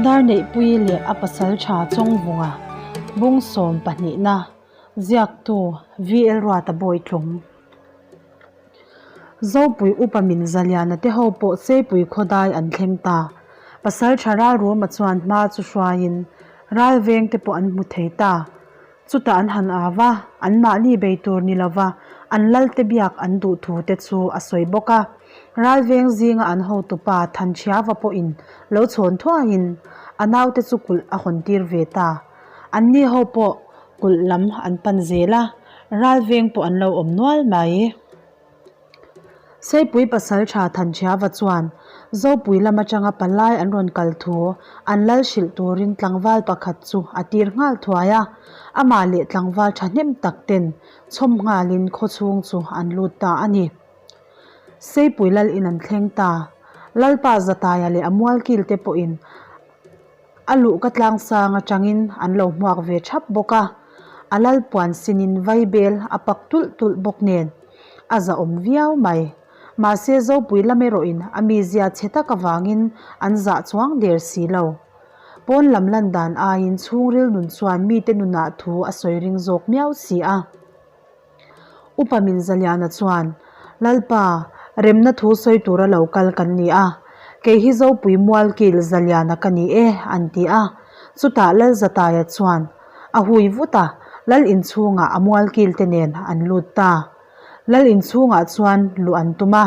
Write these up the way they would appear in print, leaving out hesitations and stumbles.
Darneihpuii leh a pasaltha Chawngvunga bung 12na ziaktu VL Ruata Bawitlung. Zopui upa min Zaliana te ho pawh Seipui khawdai an thleng ta. Pasaltha Ralruma chuan hma chu hruaiin ralveng te pawh an hmu thei ta. Chutah an han au a, anmahni bei tur ni lova an lalte biak an duh thu te chu a sawi bawk a. Ralveng zinga an hotupa Thanchhiava pawhin lo chhawn thuaiin a naute chu kulh a hawn tir ve ta. Anni ho pawh kulh lam an pan zel a, ralveng pawh an lo awm nual mai. Seipui pasaltha Thanchhiava chuan Zopui lam atanga palai an rawn kal thu an lal hrilh turin tlangval pakhat chu a tir nghal thuai a, amah leh tlangval thahnem tak ten chhawm nghalin khawchhung chu an lut ta a ni. Seipui lal in an thleng ta. Lalpa Zataia leh a mualkil te pawhin A luh ka tlangsang atangin an lo hmuak ve thap bawk a, a lal puan sinin vaibel a pak tulh tulh bawk nen a zahawm viau mai. Mahse Zopui lam erawhin a mizia chhe tak avangin an zah chuang der si lo. Pawn lam lan dan aiin chhungril nun chuan mite nunah thu a sawi ring zawk miau si a. Upa Minzaliana chuan, Lalpa, remna thu sawi tura lo kal kan ni a, kei hi Zopui Mualkil Zaliana ka ni e, an ti a. Chutah Lalzataia chuan a hui vut a, Lal inchhungah a Mualkil te nen an lut ta. Lal inchhungah chuan luh an tum a,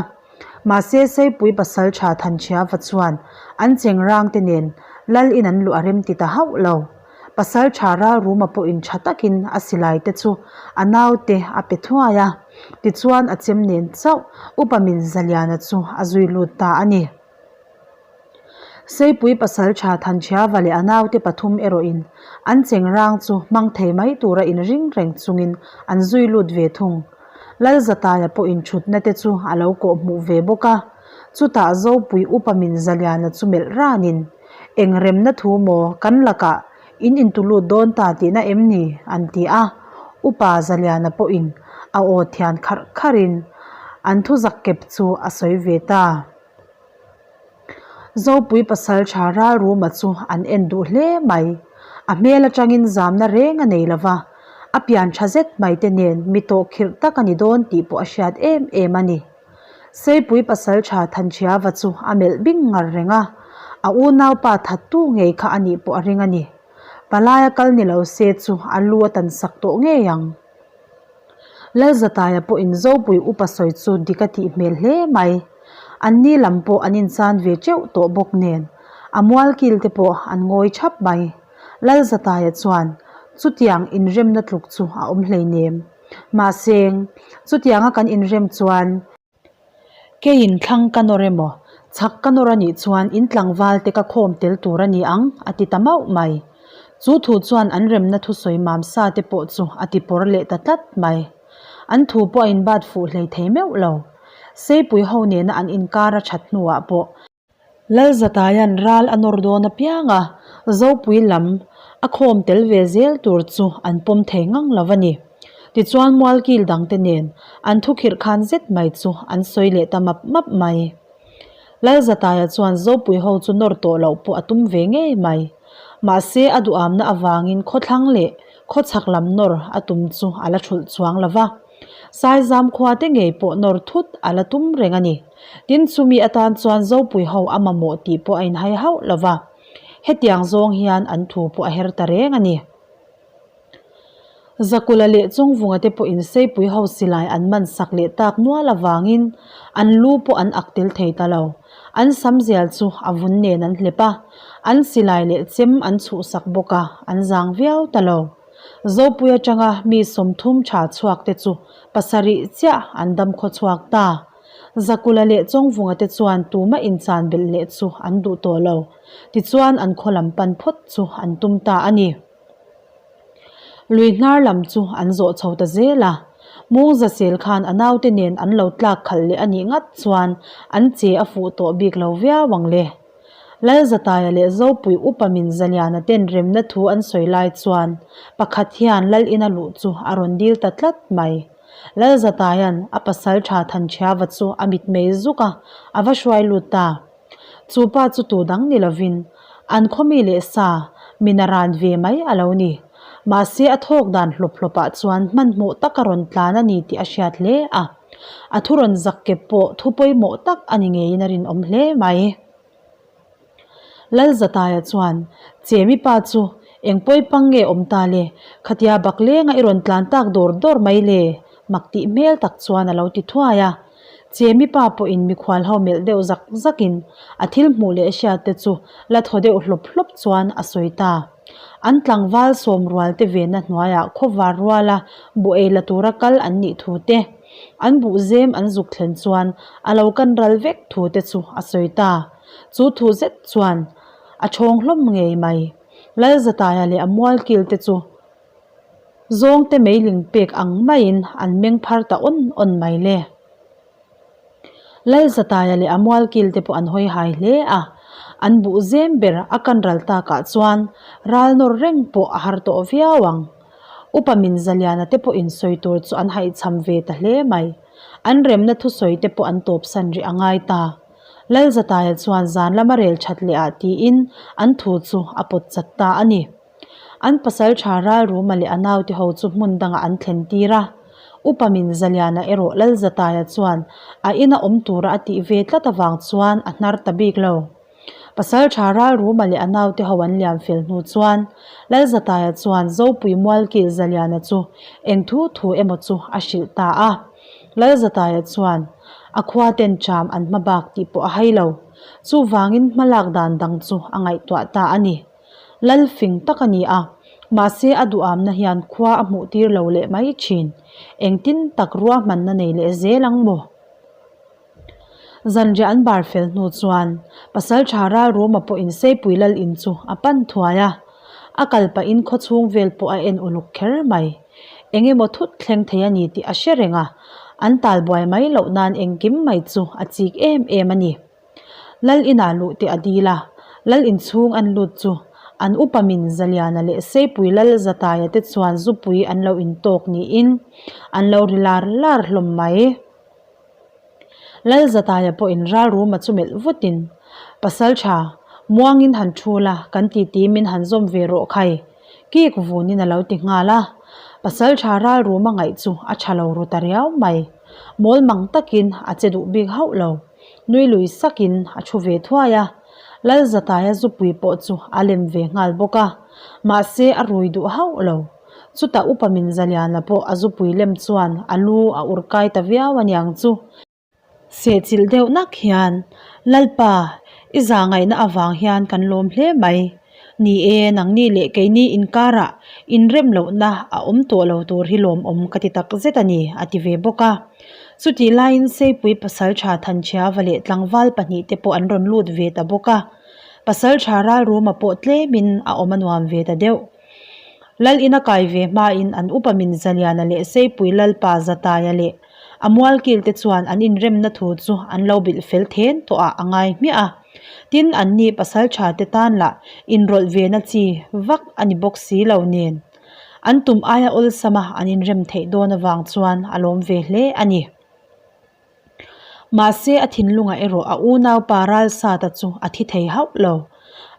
mahse Seipui pasaltha Thanchhiava chuan an chengrang te nen Lal in an luh a remti ta hauh lo. Pasal tha Ralruma pawhin tha takin a silai te chu a naute a pe thuai a, tichuan a chem nen chauh Upa Min Zaliana chu a zui lut ta a ni. Seipui pasal tha Thanchhiava leh a naute pathum erawhin an chengrang chu hmang thei mai tura inring reng chungin an zui lut ve thung. Lalzataia pawhin thutna te chu a lo kawhhmuh ve bawk a, chutah Zopui Upa Min Zaliana chu melh ranin, Eng remna thu maw kan lakah in intulut dawn ta tihna em ni? an ti a. Upa Zaliana pawhin a aw thian kharh kharhin an thu zak kep chu a sawi ve ta. Zopui pasal tha Ralruma chu an en duh hle mai. A hmel atangin zamna reng a nei lova, a pian tha zet mai te nen mi tawh khirh tak a ni dawn tih pawh a hriat em em a ni. Seipui pasaltha Thanchhiava chu a melh bing ngar reng a, a unaupa thattu ngei kha a nih pawh a ring a ni. Palaia kal ni lo se chu a lu a tan sak tawh ngei ang. Lalzataia pawhin Zopui upa sawi chu dik a tih hmel hle mai. Anni lam pawh an inchan ve teuh tawh bawk nen a mualkil te pawh an ngawi thap mai. Lalzataia chuan chutiang inremna tluk chu a awm hleinem. Mahse, chutianga kan inrem chuan keiin thlang ka nawr emaw, chhak ka nawr a nih chuan in tlangval te ka khawm tel tur a ni ang, a ti ta mauh mai. Chu thu chuan an remna thusawi mam sa te pawh chu a ti pawr leh ta tlat mai. An thu pawh a inbat fuh hlei thei meuh lo. Seipui ho nena an inkar a that hnuah pawh Lalzataia'n ral a nawr dawn apiang a, Zopui lam a khawm tel ve zel tur chu an pawm thei ngang lo a ni. Tichuan Mualkil dangte nen an thukhirh khan zet mai chu an sawi leh ta map map mai. Lalzataia chuan Zopui ho chu nawr tawh loh pawh a tum ve ngei mai. Mahse a duhamna avangin khawthlang leh khawchhak lam nawr a tum chu a la thulh chuang lo va. Saizam khua te ngei pawh nawr thut a la tum reng a ni. Tin, chumi atan chuan Zopui ho a mamawh tih pawh a inhai hauh lo va. Hetiang zawng hian an thu pawh a her ta reng a ni. Zakula leh Chawngvunga te pawhin Seipui ho silai an man sak leh tak nual avangin an lu pawh an ak tel thei ta lo. An sam zial chu a vun nen an hlep a, an silai leh chem an chhuhsak bawk a, an zang viau ta lo. Zopui atanga mi 30 tha chhuak te chu pasarih chiah an dam khaw chhuak ta. Zakula leh Chawngvunga te chuan tuma inchan belh leh chu an duh tawh lo. Tichuan an khaw lam pan phawt chu an tum ta a ni. Lui hnar lam chu an zawh chho ta zel a. Mungzasel khan a naute nen an lo tlak khalh leh a nih ngat chuan an che a fuh tawh bik lo viau ang le. Lalzataia leh Zopui upa min Zaliana ten remna thu an sawi lai chuan pakhat hian Lal ina luh chu a rawn dil ta tlat mai. Lalzataia'n a pasal tha Thanchhiava chu a mitmei zuk a, a va hruai lut ta. Chu pa chu tu dang ni lovin An khawmi leh sa min a ran ve mai a lo ni. Mahse a thawk dan hlawp hlawpah chuan hmanhmawh taka rawn tlan a ni tih a hriat hle a. A thu rawn zak kep pawh thu pawimawh tak a ni ngeiin a rinawm hle mai. Lalzataia chuan, Chemi pa chu eng pawi pang nge awm ta le? Khatia bak lenga i rawn tlan tak dawr dawr mai le? Mak tih hmel tak chuan a lo ti thuai a. Chemi pa pawhin mikhual ho melh deuh zak zakin a thil hmuh leh hriat te chu la thaw deuh hlawp hlawp chuan a sawi ta. An tlangval sawm rual te venna hnuaiah khawvar ruala buh ei la tura kal an nih thu te, an buh zem an zuk thlen chuan a lo kan ral vek thu te chu a sawi ta. Chu thu zet chuan a chhawng hlawm ngei mai. Lalzataia leh a mualkil te chu zawngte meiling pek ang maiin an meng phar ta awn awn mai le. Lalzataia leh a mualkil te pawh an hawi hai hle a, an buh zem ber a kan ral takah chuan ral nawr reng pawh a har tawh viau ang. Upa Minzaliana te pawhin sawi tur chu an haihchham ve ta hle mai. An remna thusawi te pawh an tawpsan rih a ngai ta. Lalzataia chuan zan lama rel that leh ah tiin an thu chu a pawt chat ta a ni. An pasal tha Ralruma leh a naute ho chu hmun dangah an thlen tir a. Upa min Zaliana erawh Lalzataia chuan a ina awm tura a tih ve tlat avang chuan a hnar ta bik lo. Pasal tha Ralruma leh a naute ho an liam fel hnu chuan Lalzataia chuan Zopui Mualkil Zaliana chu eng thu thu emaw chu a hrilh ta a. Lalzataia chuan a khua ten ṭam an hma bak tih pawh a hai lo. Chuvangin hmalak dan dang chu a ngaihtuah ta a ni. Lal fing tak a ni a, mahse a duhamna hian khua a hmuh tir lo leh mai thin. Engtin tak ruahmanna nei leh zel ang maw? Zanriah an bar fel hnu chuan pasal tha Ralruma pawhin Seipui Lal in chu a pan thuai a, a kal pahin khawchhung vel pawh a en uluk kher mai. Eng emaw thut thleng thei a ni tih a hre reng a, an talbuai mai loh nan engkim mai chu a chik em em a ni. Lal inah luh te a dil a, Lal inchhung an lut chu an upa min Zaliana leh Seipui Lal Zataia te chuan zupui an lo intawk niin an lo ri lar lar hlawm mai. Lal Zataia pawhin Ralruma chu melh vutin, Pasaltha, muangin han thu la, kan titi min han zawm ve rawh khai, kik vunin a lo ti nghal a. Pasaltha Ralruma ngaih chu a tha lo ru ta riau mai. Mawl mang takin a che duh bik hauh lo. Nui lui sakin a thu ve thuai a, Lalzataia zupui pawh chu a lem ve nghal bawk a, mahse a rui duh hauh lo. Chutah Upa Minzaliana pawh a zupui lem chuan a lu a ur kai ta viau aniang chu. Sehchilh deuh nak hian, Lalpa, i zahngaihna avang hian kan lawm hle mai. Ni e, nangni leh keini inkarah inrem lohna a awm tawh lo tur hi lawmawm ka ti tak zet a ni, a ti ve bawk a. Chutih laiin Seipui pasaltha Thanchhiava leh tlangval pahnihte pawh an rawn lut ve ta bawk a. Pasaltha Ralruma pawh tlemin a awm a nuam ve ta deuh. Lal ina kai ve hmain an upa min Zaliana leh Seipui Lalpa Zataia leh a mualkil te chuan an inremna thu chu an lo bilh fel then tawh ah a ngai hmiah a. Tin, anni pasaltha te tan lah inrawlh ve na chi vak a ni bawk si lo nen. An tum aia awlsama an inrem theih dawn avang chuan a lawm ve hle a ni. Mahse, a thinlungah erawh a unaupa Ralsata chu a thi thei hauh lo.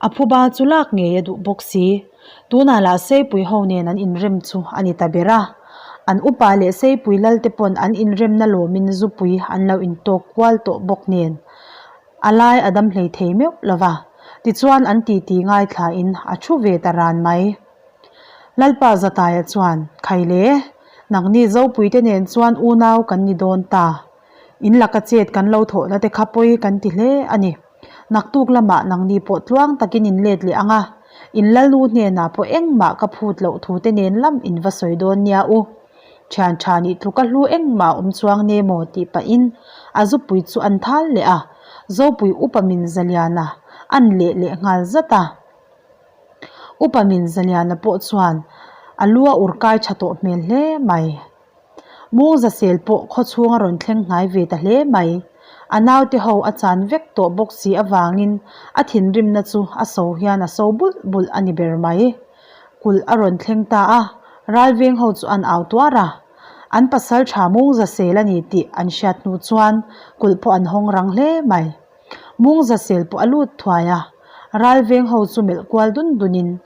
A phuba chu lak ngei a duh bawk si. Tunah lah Seipui ho nen an inrem chu a ni ta ber a. An upa leh Seipui lalte pawn an inremna lawmin zupui an lo intawk kual tawh bawk nen a lai a dam hlei thei meuh lo va. Tichuan an titi ngaithlain a thu ve ta ran mai. Lalpa Zataia chuan, Khaile, nangni Zopuite nen chuan unau kan ni dawn ta. In laka chet kan lo thawhna te kha pawi kan ti hle a ni. Naktuk lamah nangni pawh tluang takin in let leh ang a, in Lalnu hnenah pawh engmah ka phut loh thu te nen lam in va sawi dawn nia u. Thian tha nih tluka hlu engmah a awm chuang ne maw tih pahin a zupui chu an thal leh a, Zopui upa min Zaliana an leh leh nghal zat a. Upa min Zaliana pawh chuan a lu a ur kai tha tawh hmel hle mai. Mungzasel pawh khawchhung a rawn thleng hnai ve ta hle mai. A naute ho a chan vek tawh bawk si avangin a thinrimna chu a so hian a so bulh bulh a ni ber mai. Kulh a rawn thleng ta a, ralveng ho chu an au tuar a. An pasal tha Mungzasel a ni tih an hriat hnu chuan kulh pawh an hawng rang hle mai. Mungzasel pawh a lut thuai a. Ralveng ho chu melh kual dun dunin,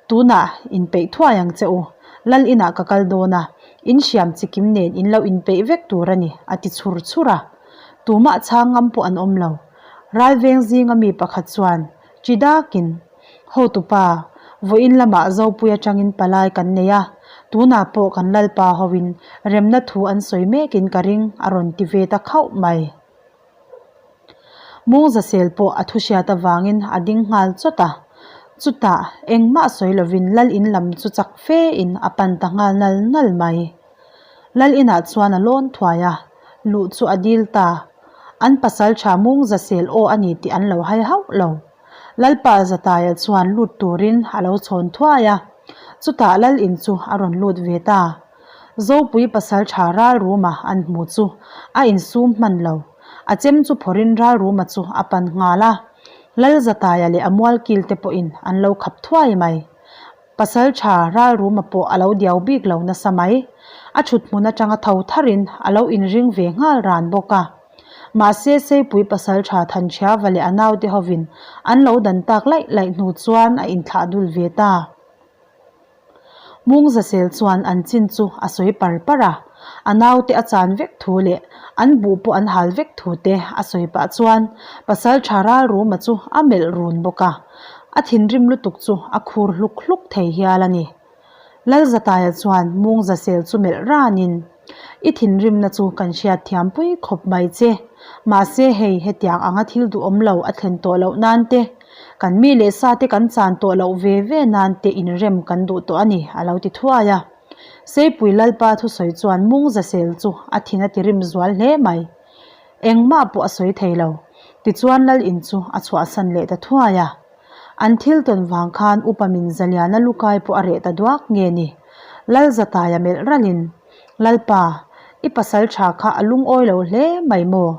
Tunah inpeih thuai ang che u, Lal inah ka kal dawn a, in hriam chikim nen in lo inpeih vek tur a ni, a ti chhur chhur a. Tumah chhang ngam pawh an awm lo. Ralveng zinga mi pakhat chuan, Chi dakin, Hotupa, vawiin lamah Zopui atangin palai kan nei a, tunah pawh kan Lalpa hoin remna thu an sawi mekin ka ring, a rawn ti ve ta khauh mai. Mungzasel pawh a thu hriat avangin a ding nghal chawt a, chutah engmah sawi lovin Lal in lam chu chak fe in a pan ta nghal nal nal mai. Lal inah chuan a lawn thuai a, luh chu a dil ta. An pasal tha Mungzasel aw a ni tih an lo hai hauh lo. Lalpa Zataia chuan lut turin a lo chhawn thuai a, chutah Lal in chu a rawn lut ve ta. Zopui pasal tha Ralruma an hmu chu a insum hman lo. A chem chu phawrhin Ralruma chu a pan nghal a. Lalzataia leh a mualkil te pawhin an lo khap thuai mai. Pasal tha Ralruma pawh a lo diau bik lo nasa mai. A thut hmun atanga tho tharin a lo inring ve nghal ran bawk a. Mahse Seipui pasal tha Thanchhiava leh a naute hovin an lo dan tak laih laih hnu chuan a inthlah dul ve ta. Mungzasel chuan an chin chu a sawi par par a, a naute a chan vek thu leh an buh pawh an hal vek thu te a sawi pah chuan Pasaltha Ralruma chu a melh run bawk a, a thinrim lutuk chu a khur hluk hluk thei hial a ni. Lalzataia chuan Mungzasel chu melh ranin, I thinrimna chu kan hriat thiam pui khawp mai che. Mahse hei hetiang anga thil duhawm lo a thlen tawh loh nan te, kan mi leh sa te kan chan tawh loh ve ve nan te inrem kan duh tawh a ni, a lo ti thuai a. Seipui Lalpa thusawi chuan Mungzasel chu a thin a tirim zual hle mai. Engmah pawh a sawi thei lo. Tichuan Lal in chu a chhuahsan leh ta thuai a. An thil tawn vang khan upa min Zaliana lukai pawh a reh ta duak nge ni? Lalzataia melh ralhin, Lalpa, i pasal tha kha a lungawi lo hle mai maw?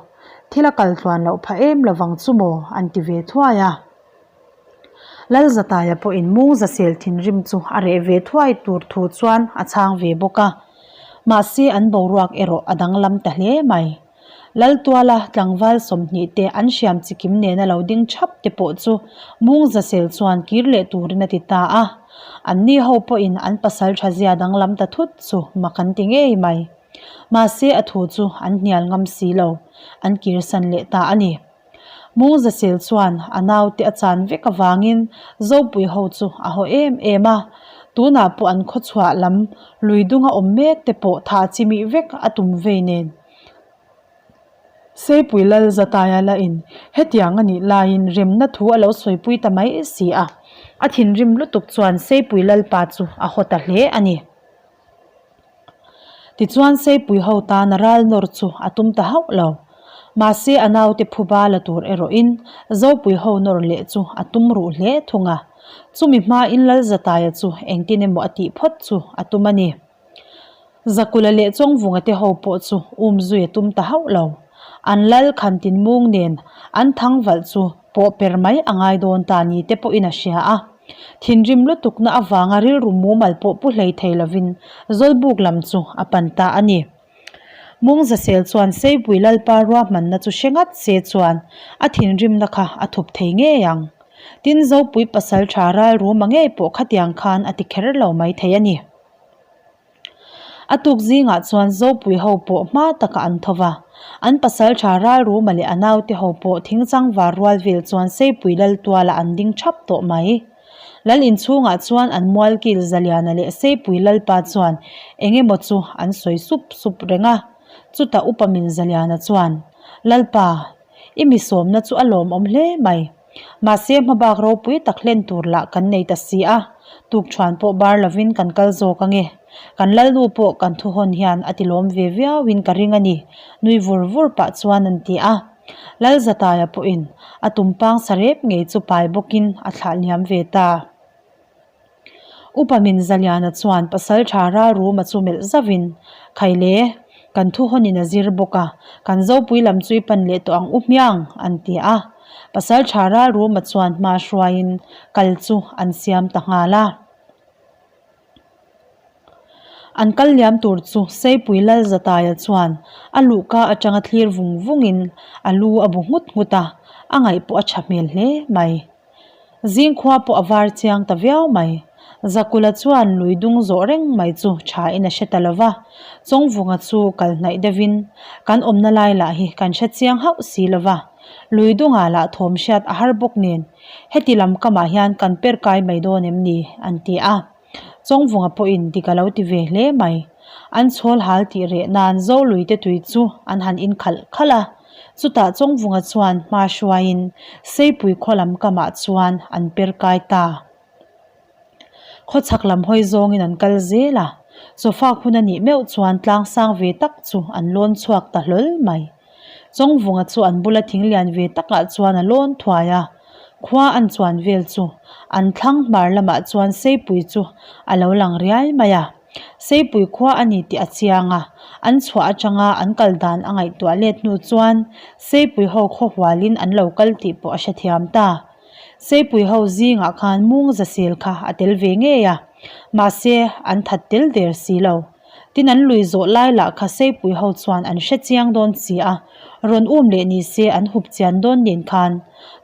Thil a kal tluan loh phah em lovang chu maw? an ti ve thuai a. Lalzataia pawhin Mungzasel thinrim chu a reh ve thuai tur thu chuan a chhang ve bawk a. Mahse an boruak erawh a danglam ta hle mai. Laltuala tlangval 20 te an hriam chikim nena lo ding thap te pawh chu Mungzasel chuan kir leh turin a ti ta a. Anni ho pawhin an pasal tha zia danglam ta thut chu mak an ti ngei mai. Mahse a thu chu an hnial ngam si lo, an kirsan leh ta a ni. Mungzasel chuan a naute a chan vek avangin Zopui ho chu a haw em em a, tunah pawh an khawchhuah lam lui dunga awm mek te pawh thah chimih vek a tum vei nen. Seipui Lal Zataia lahin hetiang a nih laiin remna thu a lo sawipui ta mai si a, a thinrim lutuk chuan Seipui Lalpa chu a haw ta hle a ni. Tichuan Seipui ho tana ral nawr chu a tum ta hauh lo. Mahse a naute phuba la tur erawhin Zopui ho nawr leh chu a tum ruh hle thung a. Chumi hmain Lal Zataia chu engtin emaw a tih phawt chu a tum a ni. Zakula leh Chawngvunga te ho pawh chu um zui a tum ta hauh lo. An lal Khantinmung nen an thang valh chu pawh per mai a ngai dawn ta ni te pawhin a hria a. Thinrim lutukna avanga rilru mumal pawh pu hlei thei lovin Zawlbuk lam chu a pan ta a ni. Mungzasel chuan Seipui Lalpa ruahmanna chu hre ngat se chuan a thinrimna kha a thup thei ngei ang. Tin Zopui pasal tha ralruma ngei pawh khatiang khan a ti kher lo mai thei a ni. A tuk zingah chuan Zopui ho pawh hma takah an tho va, an pasal tha Ralruma leh a naute ho pawh thingchang var rual vel chuan Seipui lal tualah an ding thap tawh mai. Lal inchhungah chuan an mualkil Zaliana leh Seipui lalpa chuan eng emaw chu an sawi sup sup reng a, chutah upa min Zaliana chuan, Lalpa, i mi sawmna chu a lawmawm hle mai. Mahse hmabak ropui tak hlen tur lah kan nei ta si a, tukṭhuan pawh bar lovin kan kal zawk ange. Kan lalnu pawh kan thuhawn hian a tilawm ve viauin ka ring a ni, nui vur vur pah chuan an ti a. Lalzataia pawhin a tumpang sarep ngei chu pai bawkin a thlah liam ve ta. Upa min Zaliana chuan pasal tha Ralruma chu melh zauhin, Khaile, kan thu hawnin a zir bawk a, kan Zopui lam chu i pan leh tawh ang u hmiang, an ti a. Pasal tha Ralruma chuan hma hruaiin kal chu an siam ta nghal a. An kal liam tur chu Seipui Lalzataia chuan a luhka atanga thlir vung vungin a lu a bu nghut nghut a, a ngaih pawh a tha hmel hle mai. Zingkhua pawh a var chiang ta viau mai. Zakula chuan lui dung zawh reng mai chu tha in a hre ta lo va, Chawngvunga chu kal hnaih deuhin, Kan awmna lai lah hi kan hre chiang hauh si lo va, lui dungah lah thawm hriat a har bawk nen, heti lam kamah hian kan per kai mai dawn em ni? an ti a. Chawngvunga pawhin dik a lo ti ve hle mai. An chhawl hal tih reh nan Zoluite tui chu an han inkhalh khalh a. Chutah Chawngvunga chuan hma hruaiin Seipui khaw lam kamah chuan an per kai ta. Khawchhak lam hawi zawngin an kal zel a, chawfak hun a nih meuh chuan tlang sang ve tak chu an lawn chhuak ta hlawl mai. Chawngvunga chu an bula thing lian ve takah chuan a lawn thuai a, khua an chuan vel chu an thlang hmar lamah chuan Seipui chu a lo lang riai mai a. Seipui khua a ni tih a chiang a, an chhuah atanga an kal dan a ngaihtuah let hnu chuan Seipui ho khaw hualin an lo kal tih pawh a hrethiam ta. Seipui ho zingah khan mung zasel kha a tel ve ngei a, mahse an that tel der si lo. Tin an lui zawh lai lah kha Seipui ho chuan an hre chiang dawn si a, rawn um leh ni se an hup chian dawn nen khan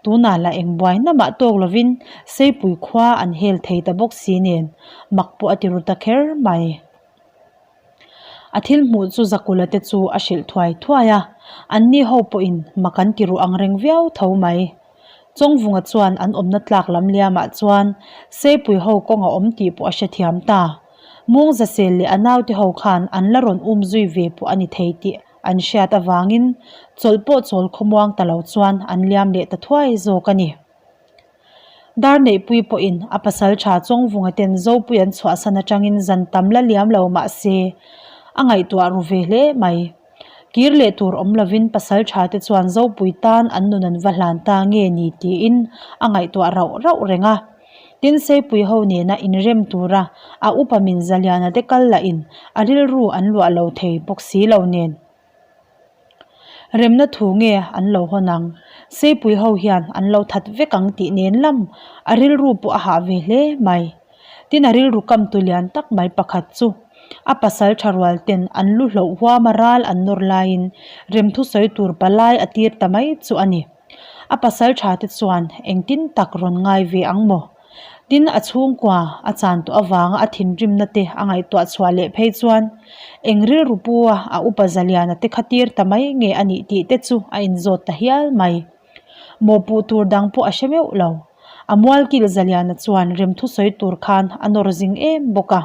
tunah lah eng buai namah tawk lovin Seipui khua an hel thei ta bawk si nen mak pawh a ti ru ta kher mai. A thil hmuh chu Zakula te chu a hrilh thuai thuai a, anni ho pawhin mak an ti ru ang reng viau tho mai. Chawngvunga chuan an awmna tlak lam liamah chuan Seipui ho kawng a awm tih pawh a hrethiam ta. Mungzasel leh a naute ho khan an la rawn um zui ve pawh a ni thei tih an hriat avangin chawlh pawh chawl khawmuang ta lo chuan an liam leh ta thuai zawk a ni. Darneihpui pawhin a pasal tha Chawngvunga ten Zopui an chhuahsan atangin zan tam la liam lo mah se a ngaihtuah ru ve hle mai. Kir leh tur awm lovin pasal tha te chuan Zopui tan an nun an va hlan ta nge ni tiin a ngaihtuah rauh rauh reng a. Tin Seipui ho nena inrem tura a upa min Zaliana te kal lahin a rilru an luah lo thei bawk si lo nen. Remna thu nge an lo hawn ang? Seipui ho hian an lo that vek ang tih nen lam a rilru pawh a hah ve hle mai. Tin a rilru kam tu lian tak mai pakhat chu a pasal tha rual ten an lu hloh huam a ral an nawr laiin remthu sawi tur palai a tir ta mai chu a ni. A pasal tha te chuan engtin tak rawn ngai ve ang maw? Tin, a chhungkua a chan tawh avanga a thinrimna te a ngaihtuah chhuah leh phei chuan eng rilru pu a a upa Zaliana te kha tir ta mai nge a nih tih te chu a inzawt ta hial mai. Mawhpuh tur dang pawh a hre meuh lo. A mualkil Zaliana chuan remthu sawi tur khan a nawr zing em bawk a.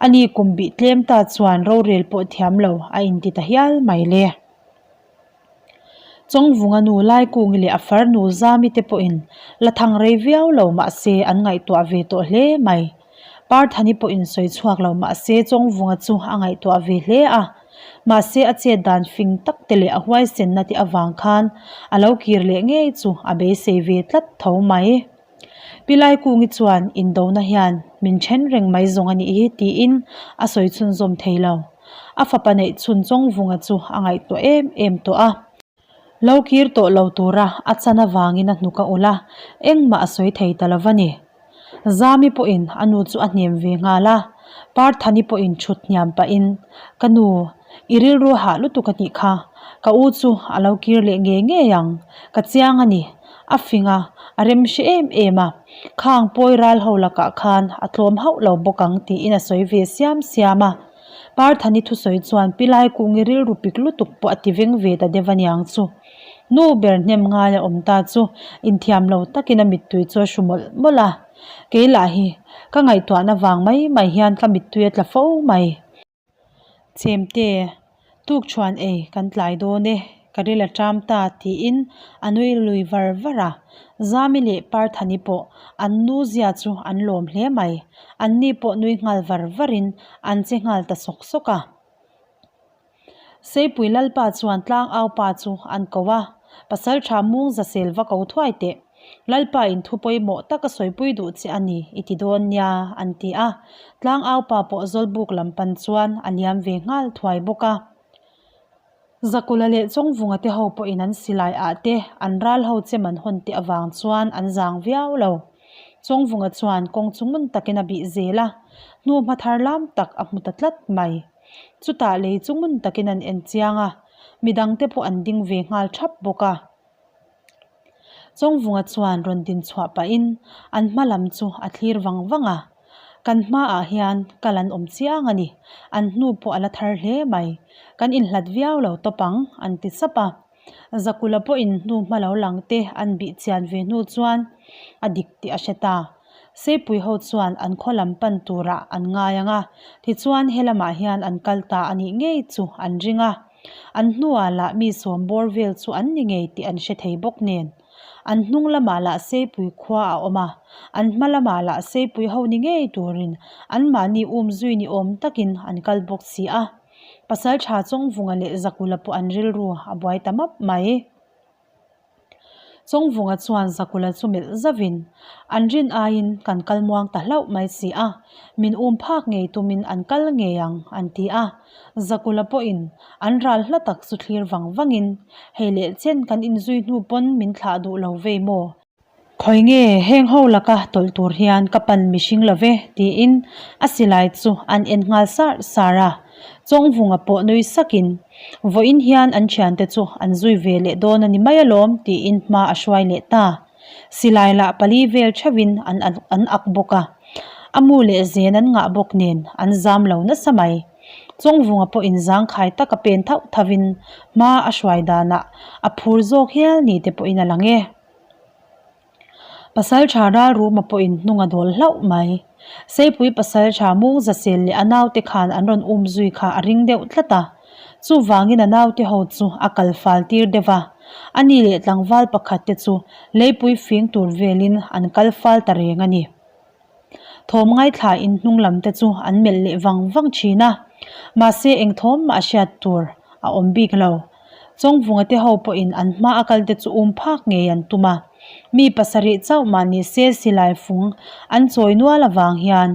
Ani kum bih tlem ta chuan rorel pawh thiam lo a inti ta hial mai le. Chawngvunga nu Laikungi leh a farnu Zami te pawhin la thang rei viau lo mahse an ngaihtuah ve tawh hle mai. Parthani pawhin sawi chhuak lo mahse Chawngvunga chu a ngaihtuah ve hle a. Mahse a chet dan fing tak te leh a huaisenna te avang khan a lo kir leh ngei chu a beisei ve tlat tho mai. Pi Laikungi chuan indona hian min then reng mai zawng a nih hi tiin a sawi chhunzawm thei lo. A fapa neih chhun Chawngvunga chu a ngaihtuah em em tawh a. Lo kir tawh lo tura a chan avangin a hnuk a ulh a, engmah a sawi thei ta lo va ni. Zami pawhin a nu chu a hnem ve nghal a, Parthani pawhin thut hniam pahin, Ka nu, i rilru hah lutuk a nih kha, ka u chu a lo kir leh ngei ngei ang, ka chiang a ni, a fing a, a rem hre em em a, khang pawi ral ho lakah khan a tlawm hauh lo bawk ang tiin a sawi ve siam siam a. Parthani thusawi chuan Pi Laikungi rilru pik lutuk pawh a ti veng ve ta deuh aniang chu. Nu ber hnem ngai a awm ta chu inthiam lo takin a mittui chu a hru mawlh mawlh a. Kei lah hi ka ngaihtuahna vang mai mai hian ka mittui a tla fo mai. Chemte, tukṭhuan ei kan tlai dawn e, ka ril a ṭam ta tiin a nui lui var var a. Zami leh Parthani pawh an nu zia chu an lawm hle mai. Anni pawh nui nghal var varin an che nghal ta sawk sawk a. Seipui Lalpa chuan tlangau pa chu an ko a, Pasalṭha mung zasel va ko thuai teh. Lalpa in thu pawimawh tak a sawipui duh che a ni, i ti dawn nia, an ti a. Tlangau pa pawh Zawlbuk lam pan chuan a liam ve nghal thuai bawk a. Zakula leh Chawngvunga te ho pawhin an silai ah te an ral ho chem an hawn te avang chuan an zang viau lo. Chawngvunga chuan kawng chu ngun takin a bih zel a, hnu hma thar lam tak a hmu ta tlat mai. Chutah lei chu ngun takin an en chiang a, midangte pawh an ding ve nghal thap bawk a. Chawngvunga chuan rawn din chhuah pahin an hma lam chu a thlir vang vang a. Kan hmaah hian kal an awm chiang a ni, an hnu pawh a la thar hle mai. Kan inhlat viau lo tawp ang, an ti sap a. Zakula pawhin hnu hma lo lang te an bih chian ve hnu chuan a dik tih a hre ta. Seipui ho chuan an khaw lam pan turah an ngai ang a, tichuan he lamah hian an kal ta a nih ngei chu an ring a. An hnuah lah mi sawm bawr vel chu an ni ngei tih an hre thei bawk nen. An hnung lamah lah Seipui khua a awm a, an hma lamah lah Seipui ho ni ngei turin anmahni um zui ni awm takin an kal bawk si a. Pasaltha Chawngvunga leh Zakula pawh an rilru a buai ta map mai. Chawngvunga chuan Zakula chu melh zauhin, An rin aiin kan kal muang ta hlauh mai si a, min um phak ngei tumin an kal ngei ang, an ti a. Zakula pawhin an ral hla tak chu thlir vang vangin, Hei leh chen kan inzui hnu pawn min thlah duh lo vei maw? Khawi nge heng ho laka tawlh tur hian ka pan mihring lo ve? tiin a silai chu an en nghal sar sar a. Chawngvunga pawh nui sakin, Vawiin hian an thiante chu an zui ve leh dawn a ni mai alawm tiin hma a hruai leh ta. Silai lah pali vel theuhin an an ak bawk a, a mu leh zen an ngah bawk nen an zam lo nasa mai. Chawngvunga pawhin zangkhai taka pen thauh thauhin hma a hruai danah a phur zawk hial ni te pawhin a lang e. Pasaltha Ralruma pawhin hnung a dawl hlauh mai. Seipui pasaltha Mungzasel leh a naute khan an rawn um zui kha a ring deuh tlat a. Chuvangin a naute ho chu a kal fal tir deuh a. Ani leh tlangval pakhat te chu leipui fing tur velin an kal fal ta reng a ni. Thawm ngaithlain hnung lam te chu an melh leh vang vang thin a, mahse eng thawm mah hriat tur a awm bik lo. Chawngvunga te ho pawhin an hma a kal te chu um phak ngei an tum a, mi pasarih chauh mah ni se silai fung an chawi nual avang hian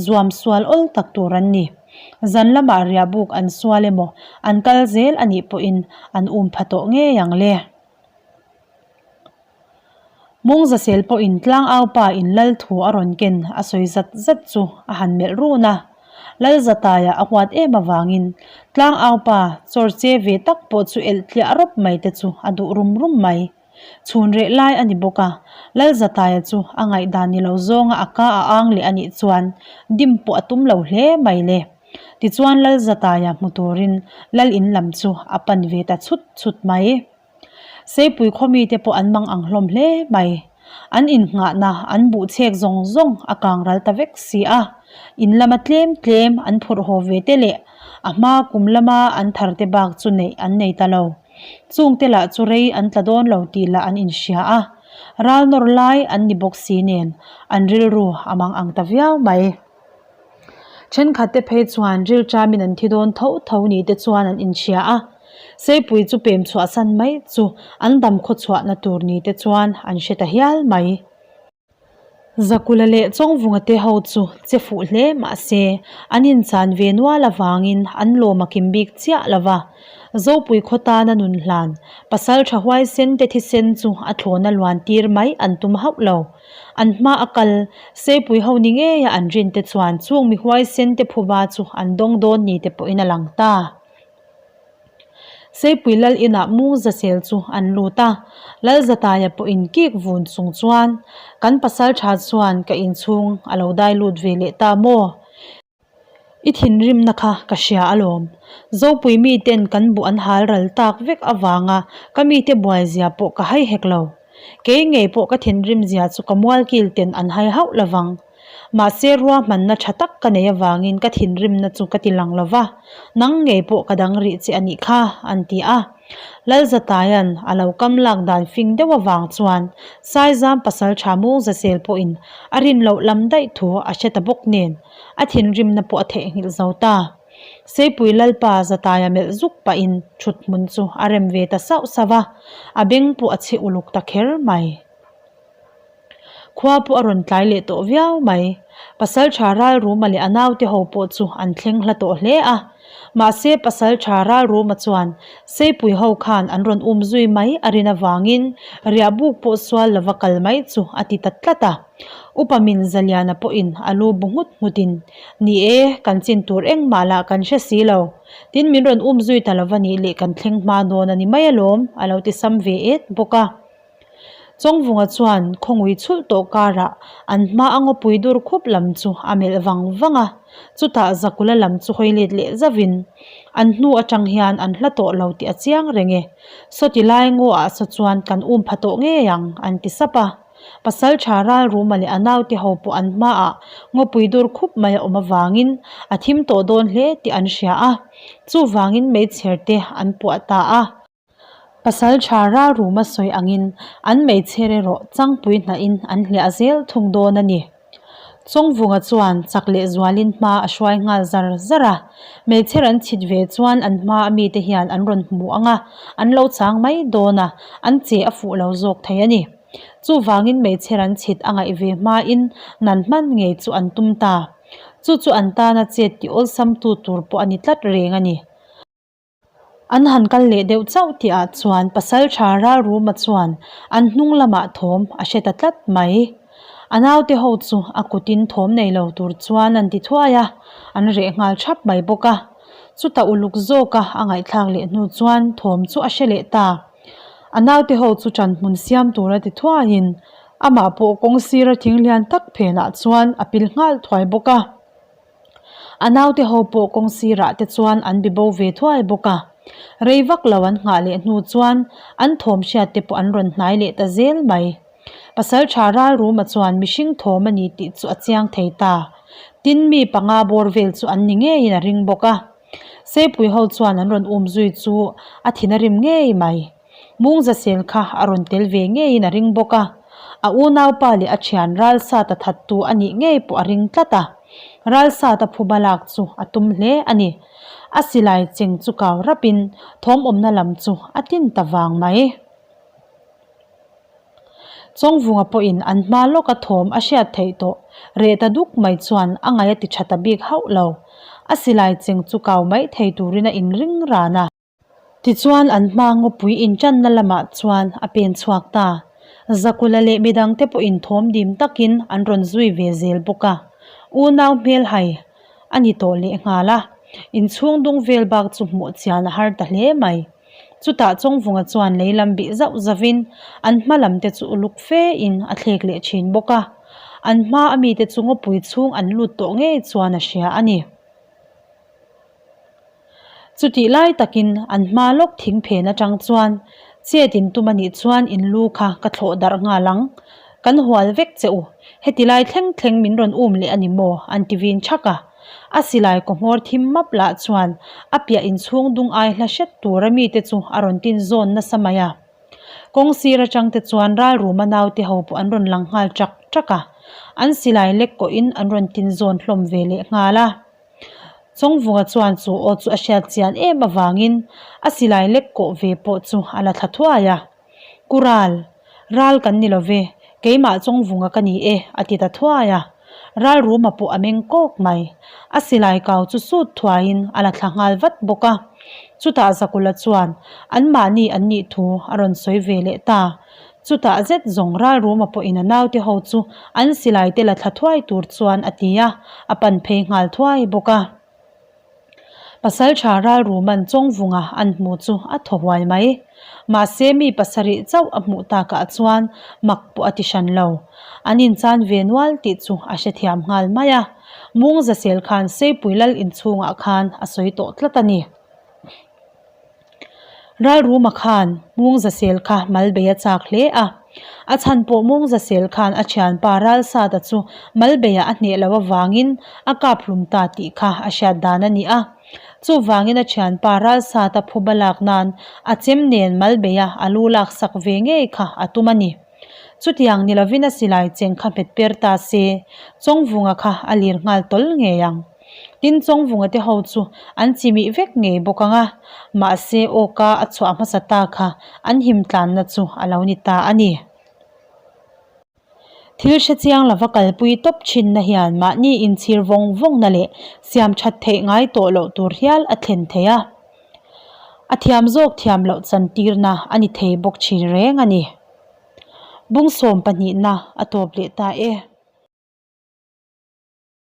zuam sual awl tak tur an ni. Zan lamah riahbuk an sual emaw an kal zel a nih pawhin an um pha tawh ngei ang le. Mungzasel pawhin tlangaupa in lal thu a rawn ken a sawi zat zat chu a han melh run a. Lalzataia a huat em avangin tlangaupa chawr che ve tak pawh chu elh tliah rawp mai te chu a duh rum rum mai. Chhun reh lai a ni bawk a, Lalzataia chu a ngaihdan ni lo zawnga a ka a ang leh a nih chuan dim pawh a tum lo hle mai le. Tichuan Lalzataia hmu turin lal in lam chu a pan ve ta chhut chhut mai. Seipui khaw mite pawh an mang ang hlawm hle mai. An innghahna an buh chhek zawng zawng a kang ral ta vek si a. In lama tlem tlem an phurh haw ve te leh a hma kum lama an thar te bak chu neih an nei ta lo. Chungte lah chu rei an tla dawn lo tih lah an inhria a. Ral nawr lai an ni bawk si nen an rilru a mang ang ta viau mai. Thenkhat te phei chuan rilṭamin an thi dawn tho tho ni te chuan an inhria a, Seipui chu pem chhuahsan mai chu an dam khawchhuahna tur ni te chuan an hre ta hial mai. Zakula leh Chawngvunga te ho chu che fuh hle mah se an inchan ve nual avangin an lawm a kim bik chiah lo va, Zopui khaw tana nun hlan pasal tha huaisen te thisen chu a thlawna luan tir mai an tum hauh lo. An hma a kal, Seipui ho ni ngeia an rin te chuan chung mi huaisen te phuba chu an dawng dawn ni te pawhin a lang ta. Seipui lal inah Mungzasel chu an lut a, Lalzataia pawhin kik vun chung chuan, Kan pasal tha chuan ka inchhung a lo dai lut ve leh ta maw? I thinrimna kha ka hria alawm. Zopui miten kan buh an hal ral tak vek avanga ka mite buai zia pawh ka hai hek lo. Kei ngei pawh ka thinrim zia chu ka mualkil ten an hai hauh lovang. Mahse ruahmanna tha tak ka nei avangin ka thinrimna chu ka ti lang lova, nang ngei pawh ka dang rih che a nih kha, an ti a. Lalzataia'n a lo kam lak dan fing deuh avang chuan Saizam pasaltha Mungzasel pawhin a rin loh lam daih thu a hre ta bawk nen a thinrimna pawh a theihnghilh zo ta. Seipui Lalpa Zataia melh zuk pahin thut hmun chu a rem ve ta sauh sauh a, a beng pawh a chhe uluk ta kher mai. Khua pawh a rawn tlai leh tawh viau mai. Pasaltha Ralruma leh a naute ho pawh chu an thleng hla tawh hle a. Mahse Pasaltha Ralruma chuan Seipui ho khan an rawn um zui mai a rin avangin riahbuk pawh sual lova kal mai chu a ti ta tlat a. Upa min Zaliana pawhin a lu bu nghut nghutin, Ni e, kan chin tur engmah lah kan hre si lo. Tin min rawn um zui ta lova nih leh kan thleng hma dawn a ni mai alawm, a lo ti sam ve et bawk a. Chawngvunga chuan khawngui chhulh tawh karah an hma a ngawpui dur khup lam chu a melh vang vang a, chutah Zakula lam chu hawi let leh zauhin an hnu atang hian an hla tawh lo tih a chiang reng e. Sawti lai ngaw ah saw chuan kan um pha tawh ngei ang an ti sap a. Pasaltha Ralruma leh a naute ho pawh an hmaah ngawpui dur khup mai a awm avangin a thim tawh dawn hle tih an hria a, chuvangin meichher te an puah ta a. Pasaltha Ralruma sawi angin an meichher erawh changpui hnahin an hliah zel thung dawn a ni. Chawngvunga chuan chak leh zualin hma a hruai nghal zar zar a, hmeichhe ran chhit ve chuan an hma a mite hian an rawn hmu ang a, an lo chang mai dawn a, an che a fuh lo zawk thei a ni. Chuvangin hmeichhe ran chhit a ngaih ve hmain nan hman ngei chu an tum ta. Chu chu an tana chet tih awlsam tu tur pawh a ni tlat reng a ni. An han kal leh deuh chauh tih ah chuan Pasaltha Ralruma chuan an hnung lamah thawm a hre ta tlat mai. A naute ho chu a kutin thawm nei lo tur chuan an ti thuai a, an reh nghal thap mai bawk a. Chuta uluk zawka a ngaihthlak leh hnu chuan thawm chu a hre leh ta. A naute ho chu ṭan hmun siam tur a ti thuaiin amah pawh kawng sira thing lian tak phenah chuan a pil nghal thuai bawk a. A naute ho pawh kawng sirah te chuan an bi bo ve thuai bawk a. Rei vak lo an nghah leh hnu chuan an thawm hriat te pawh an rawn hnai leh ta zel mai. Pasaltha Ralruma chuan mihring thawm a ni tih chu a chiang thei ta. Tin mi panga bawr vel chu an ni ngeiin a ring bawk a. Seipui ho chuan an rawn um zui chu a thin a rim ngei mai. Mungzasel kha a rawn tel ve ngeiin a ring bawk a, a unaupa leh a thian Ralsata thattu a nih ngei pawh a ring tlat a. Ralsata phuba lak chu a tum hle a ni. A silai cheng chu kau rapin thawm awmna lam chu a tin ta vang mai. Chawngvunga pawhin an hma lawka thawm a hriat theih tawh reh ta duk mai chuan a ngaih a ti tha ta bik hauh lo. A silai cheng chu kau mai thei turin a inring ran a. Tichuan an hma ngawpui inṭanna lamah chuan a pen chhuak ta. Zakula leh midangte pawhin thawm dim takin an rawn zui ve zel bawk a. Unau hmelhai a ni tawh lehnghal a, inchhung dung vel bak chu hmuh chian a har ta hle mai. Chutah Chawngvunga chuan lei lam bih zauh zauhin an hma lam te chu uluk fe in a thlek leh thin bawk a. An hma a mite chu ngawpui chhung an lut tawh ngei chuan a hria a ni. Chutih lai takin an hma lawk thing phen atang chuan chet in tum anih chuan in lu kha ka thlawh darh nghal ang. Kan hual vek che u. Heti lai thleng thleng min rawn um leh a ni maw? an ti vin thak a. A silai kaw hmawr thim map lah chuan a piah inchhung dung ai hla hret tura mite chu a rawn tin zawn nasa mai a. Kawng sir atang te chuan ralruma naute ho pawh an rawn lang nghal ṭak ṭak a. An silai lek kawhin an rawn tin zawn hlawm ve leh nghal a. Chawngvunga chuan chu aw chu a hriat chian em avangin a silai lek kawh ve pawh chu a la thla thuai a. Ku Ral, ral kan ni lo ve, keimah Chawngvunga ka ni e, a ti ta thuai a. Ral Ruma pawh a meng kawk mai. A silai kau chu sut thuaiin a la thla nghal vat bawk a. Chutah Zakula chuan anmahni an nih thu a rawn sawi ve leh ta. Chutah zet zawng Ralruma pawhin a naute ho chu an silai te la thla thuai tur chuan a ti a, a pan phei nghal thuai bawk a. Pasaltha Ralruma'n Chawngvunga an hmu chu a thaw huai mai. Mahse mi pasarih chauh a hmuh takah chuan mak pawh a ti hran lo. An inchan ve nual tih chu a hrethiam nghal mai a. Mungzasel khan Seipui Lal inchhungah khan a sawi tawh tlat a ni. Ralruma khan Mungzasel kha Malbei a chak hle a. A chhan pawh Mungzasel khan a thianpa Ralsata chu Malbeia a hneh loh avangin a kap hlum ta tih kha a hriat dan a ni a. Chuvangin a thianpa Ralsata phuba lak nan a chem nen Malbeia a lu lak sak ve ngei kha a tum a ni. Chutiang ni lovin a silai cheng kha hmet per ta se, Chawngvunga kha a lir nghal tawl ngei ang. Tin Chawngvunga te ho chu an chimih vek ngei bawk ang a, mahse awka a chhuah hmasa ta kha an him tlanna chu a lo ni ta a ni. Thil hre chiang lova kalpui tawp thinna hian mahni inchhir vawng vawngna leh siam that theih ngai tawh loh tur hial a thlen thei a. A thiam zawk thiam loh chantirna a ni thei bawk thin reng a ni. Bung sawm pahnihna a tawp leh ta e.